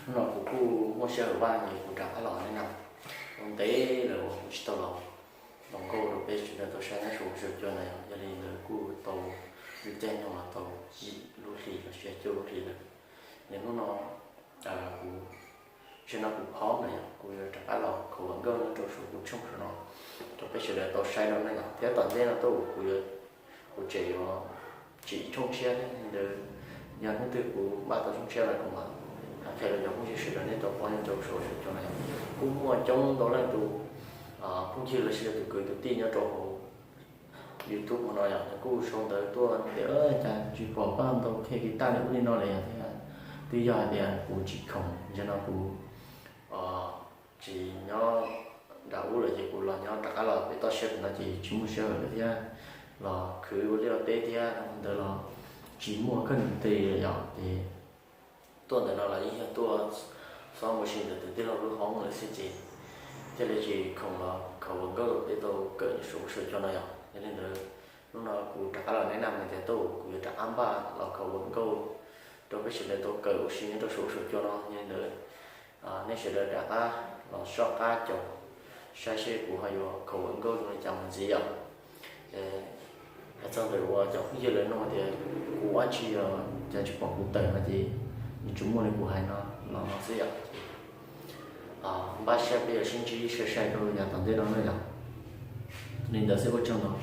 Hnub no kuv kuj muaj sij hawm vaj ces kuv rov qab los nej na, ua ntev lawm uas kuv tsis tau los, los nkauj rau peb sawv daws tau saib nyob saum huab saum cua na yom. Yog li ntawd kuj tau ib caij nyoog los tau yim lub hlis los sis cuaj lub hlis lawm. Ces hnub no kuv, zaum no kuv phob na yom, kuv yuav rov qab los khaus vam nkauj nyob rau saum kuv tshooj saum no rau peb sawv daws tau saib no na yom. Thiab tom ntej no tuaj kuv yuav, kuv tseem yuav tsim tshooj tshiab thiab li ntawd, yog hnub twg kuv npaj tau tshooj tshiab lawm kuv mam qhia rau cov phooj ywg sawv daws nej tau paub nyob rau saum huab saum cua na yom. Kuj muaj coob ntau leej tus phooj ywg los sis yog tus kwv tus tij nyob rau hauv YouTube no yom, nws kuj sau ntawv tuaj tias cas tsis pom koj ntau qhia guitar li ub li no lawm yom. Thiab twb yog hais tias kuv tsis khoom, zaum no kuv tsis nyob nram ub lawm ces kuv los nyob rov qab los pem toj siab pem no ces tsis muaj sij hawm lawm thiab, los khwv ua liaj ua teb thiab ntawd los tsis muaj koj nws tes lawm yom. Ces tuaj ntawm no los yeej yog tuaj xob mus si ntawm tus tij laug lub hoob lawm xwb ces thiaj li tsis khoom los khaus vam nkauj rau peb tau kawm saum huab saum cua no yom. Yog li ntawd hnub no kuv rov qab los nes nam hais tias tuaj kuv yuav rov qab npaj los khaus vam nkauj rau peb sawv daws tau kawm ua si nyob rau saum huab saum cua no. Yog li ntawd nej sawv daws rov qab los soj qab caum saib seb kuv ho yuav khaus vam nkauj zoo li cas mus ntxiv yom. Hais txog ntawm uas cov phooj ywg lawv nug tias kuv ua dab tsi yog cas tsis pom kuv tawm no ces nws tsuas muaj li kuv hais no los no xwb yom. Npaj siab peb yuav sib ntsib sai sai rau yav tom ntej no na yom. Li ntawd xwb ua tsaug ntau.